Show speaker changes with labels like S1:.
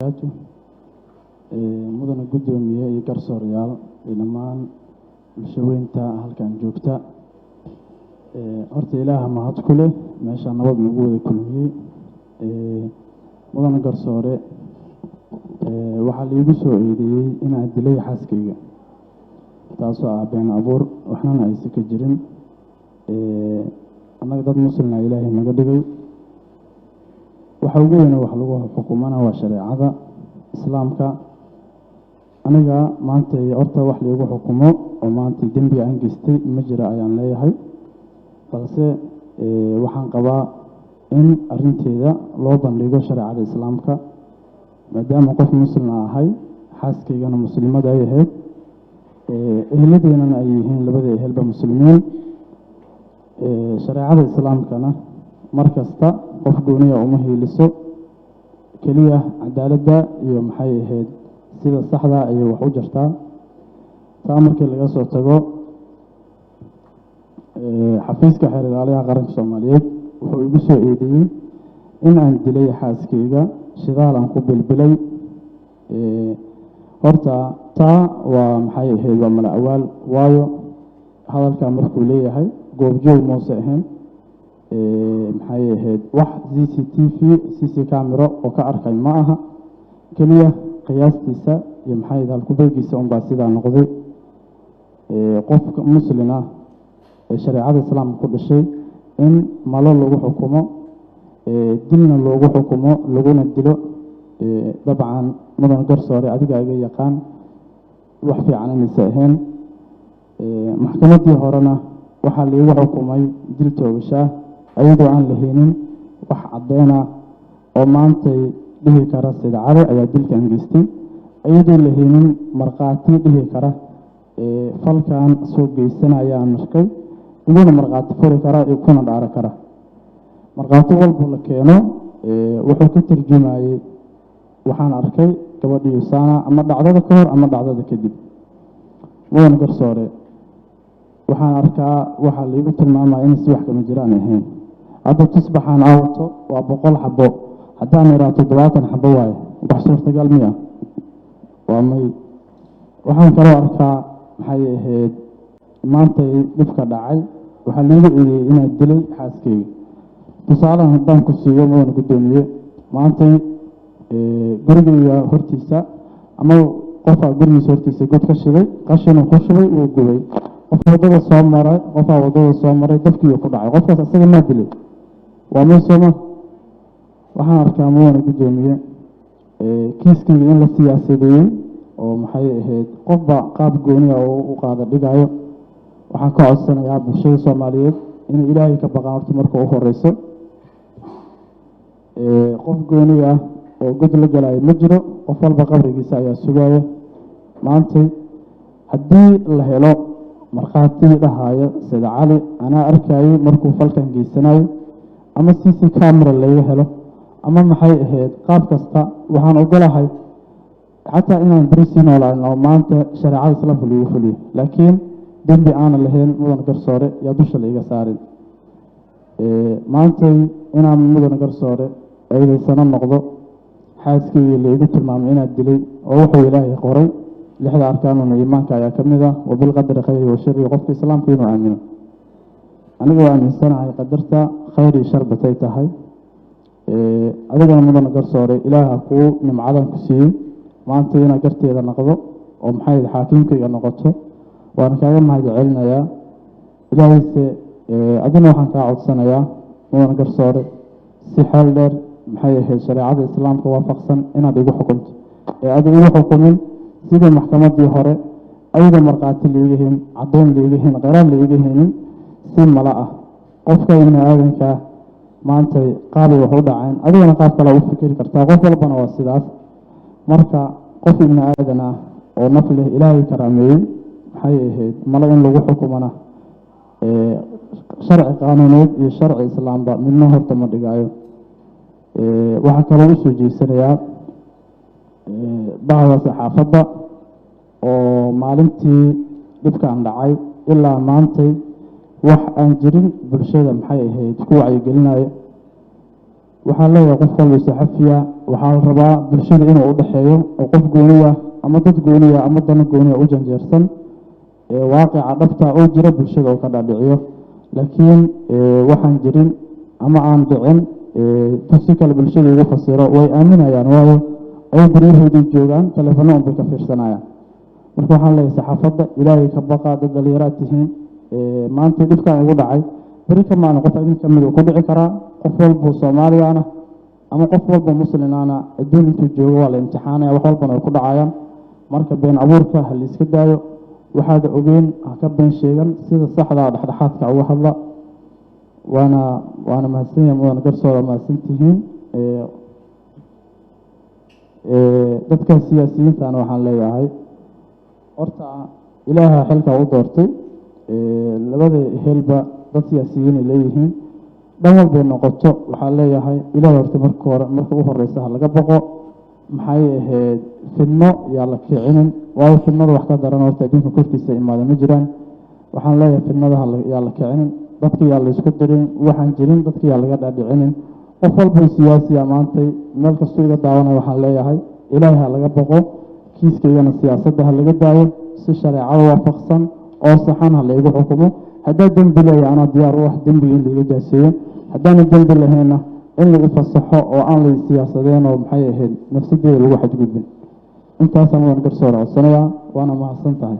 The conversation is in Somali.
S1: Barakaatu. Mudana guddoomiye iyo garsoorayaal iyo dhammaan bulshaweynta halkan joogta, horta Ilaaha mahad ku leh meeshaa nabad nagu wada kulmiyey. Mudana garsoore, waxaa liigu soo eedeeyey inaan dilay xaaskayga, taasoo ah been abuur, waxnana aysan ka jirin. Annaga dad muslimna Ilaahay naga dhigay. Waxa ugu weyne wax lagu xukumana waa shareecada Islaamka. Aniga maanta horta wax liigu xukumo oo maanta dembiga aan geystay ma jira ayaan leeyahay, balse waxaan qabaa in arrinteeda loo bandhigo shareecada Islaamka, maadaama qof muslimna ahay, xaaskaygana muslimada ay ahayd, eheladeynana ay yihiin labada ehelba muslimiin. Shareecada Islaamkana mar kasta qof gooniya uma hiiliso, keliya cadaaladda iyo maxay ahayd sida saxda ayay wax u jartaa. Taa markii laga soo tago, xafiiska xeer ilaaliyaha qaranka Soomaaliyeed wuxuu igu soo eedeeyey in aan dilay xaaskayga, shidaal aan ku bilbilay. Horta taa waa maxay ahayd, waa mala awaal, waayo hadalkaa markuu leeyahay goobjoog muuse ahayn, maxay ahayd wax CCTV, CC camera oo ka arkay ma aha, keliya qiyaastiisa iyo maxay ahayd halkubeegiisa unbaa sidaa noqday. Qofka muslin ah ee shareecada Islaamka ku dhashay in malo lagu xukumo, dilna loogu xukumo, laguna dilo, dabcan mudan garsoore adiga iga yaqaan wax fiican inaysa ahayn. Maxkamaddii horena waxaa liigu xukumay dil toogashaa, ayadoo aan la haynin wax caddeena oo maantay dhihi kara Sida Cali ayaa dilkan geystay, iyadoo la haynin markhaati dhihi kara falkan soo geysanayaan arkay, iguna markhaati furi kara iyo kuna dhaaro kara. Markhaati walbo la keeno wuxuu ka tarjumayey waxaan arkay gabadhii Usana ama dhacdada ka hor ama dhacdada kadib. Mudan garsoore, waxaan arkaa waxaa laigu tilmaamaya in si wax kama jiraan ahayn. Hadda tusbaxaan aa wato waa 100 xabo, haddaan idhaha 70 xabo waaye, wax suurtagal miya? Waa may. Waxaan kaloo arkaa maxay ahayd maantay dhibka dhacay, waxaa liigu eedeeyey inaan dilay xaaskeyga. Tusaalahan haddaan ku siiyo, mudan guddoomiye, maantay gurigeyga hortiisa ama qofaa gurigiisa hortiisa god ka shiday, qashinuu ku shubay, wuu gubay. Qof waddada soo maray, qofaa waddada soo maray, dabkiiuu ku dhacay. Qofkaas isaga maa dilay? Waa may, sooma? Waxaan arkaa, mudane guddoomiye, kiiskayga in la siyaasadeeyey oo maxay ahayd qofba qaab gooniya oo u qaada dhigayo. Waxaan ka codsanayaa bulshada Soomaaliyeed inay Ilaahay ka baqaan horta marka u horeyso. Qof gooni ah oo god la galayo ma jiro, qof walba qabrigiisa ayaa sugaya. Maantay haddii la helo markhaati dhahaayo Sida Cali anaa arkayay markuu falkan geysanayo, ama CC camera laga helo, ama maxay ahayd qaab kasta, waxaan ogolahay xataa inaan beri sii noolaan oo maanta shareecada Islaamka lagu fuliyo. Laakiin dembi aanan lahayn, mudan garsoore, yaa dusha la iga saarin. Maantay inaan, mudan garsoore, eedaysano noqdo, xaaskeyga laigu tilmaamay inaad dilay, oo wuxuu Ilaahay qoray, lixda arkaanuna iimaanka ayaa ka mid ah wabilqadari khayri wa shari, qofka Islaamka inuu aamino. Aniga waa aaminsanahay qadarta khayr iyo shar batay tahay. Adigana, mudana garsoore, Ilaaha kuu nimcadan ku siiyey maanta inaad garteeda noqdo oo maxay xaakimkayga noqoto, waana kaaga mahad celinayaa. Ilaahayse adina waxaan kaa codsanayaa, mudana garsoore, si xeel dheer maxay ahayd shareecada Islaamka waafaqsan inaad igu xukunto ee aad igu xukumin sidii maxkamaddii hore, ayadoo markhaati laiga hen, caddeyn laiga hen, qiraar laiga henin, si mala ah. Qofka ibni aadankaa maantay qaabay wax u dhaceen, adigana qaab kale u fikiri kartaa, qof walbana waa sidaas. Marka qof ibni aadan ah oo naf leh Ilaahay karaameeyey, maxay ahayd malo in lagu xukumana sharci qaanuuneed iyo sharci Islaamba midna horta ma dhigaayo. Waxaa kaloo usoo jeesanayaa bahda saxaafadda oo maalintii dhibkan dhacay ilaa maantay wax aan jirin bulshada maxay ahayd ku wacyigelinayo. Waxaan leeyahay qof walba saxafiya Waxaa la rabaa bulshada inuu u dhexeeyo oo qof gooniya ama dad gooniya ama dano gooniya u janjeersan ee waaqica dhabta oo jira bulshada oo ka dhaadhiciyo. Laakiin waxaan jirin ama aan dhicin si kale bulshada ugu fasiro, way aaminayaan, waayo ay guryahoodii joogaan, taleefano unbay ka fiirsanayaan. Marka waxaan leeyahay saxaafadda, Ilaahay ka baqa, dad dhalinyaraad tihiin. Maanta dhibkan igu dhacay, beri ka maalin qof idin kamid uu ku dhici karaa. Qof walbuu Soomaaliyaana ama qof walba muslimaana adduun intuu joogo waa la imtixaanaya, wax walbana way ku dhacayaan. Marka been abuurka ha la iska daayo, waxaada ogeyn ha ka been sheegan, sida saxda dhexdhexaadka uga hadla. Waana mahadsan yahay mudan garsoora, mahadsan tihiin. Dadka siyaasiyiintana waxaan leeyahay, horta Ilaaha xilkaa u doortay labada helba dad siyaasiyiin ay leeyihiin, dhan walbay noqoto. Waxaan leeyahay Ilahay horta marka hore, marka u horeysa ha laga boqo. Maxay ahayd, fidno yaa la kicinin, waayo fidnada wax ka daran horta adduunka korkiisa imaada ma jiraan. Waxaan leeyahay fidnada yaa la kicinin, dadka yaa la isku dirin, waxaan jirin dadka yaa laga dhaadhicinin. Qof walbuu siyaasiya maantay meel kastuu iga daawanaya, waxaan leeyahay Ilaahay ha laga boqo, kiiskaygana siyaasadda ha laga daayo, si shareecada waafaqsan oo saxan ha laygu xukumo. Haddaa dembi leeya, anaa diyaar u ah dembiga in laiga jaaseeyo. Haddaana dembi lahaynna, in la ifasaxo oo aan lay siyaasadeen oo maxay ahayd nafsadeeda lagu xadgudbin. Intaasaan waan garsoor codsanayaa, waana mahadsan tahay.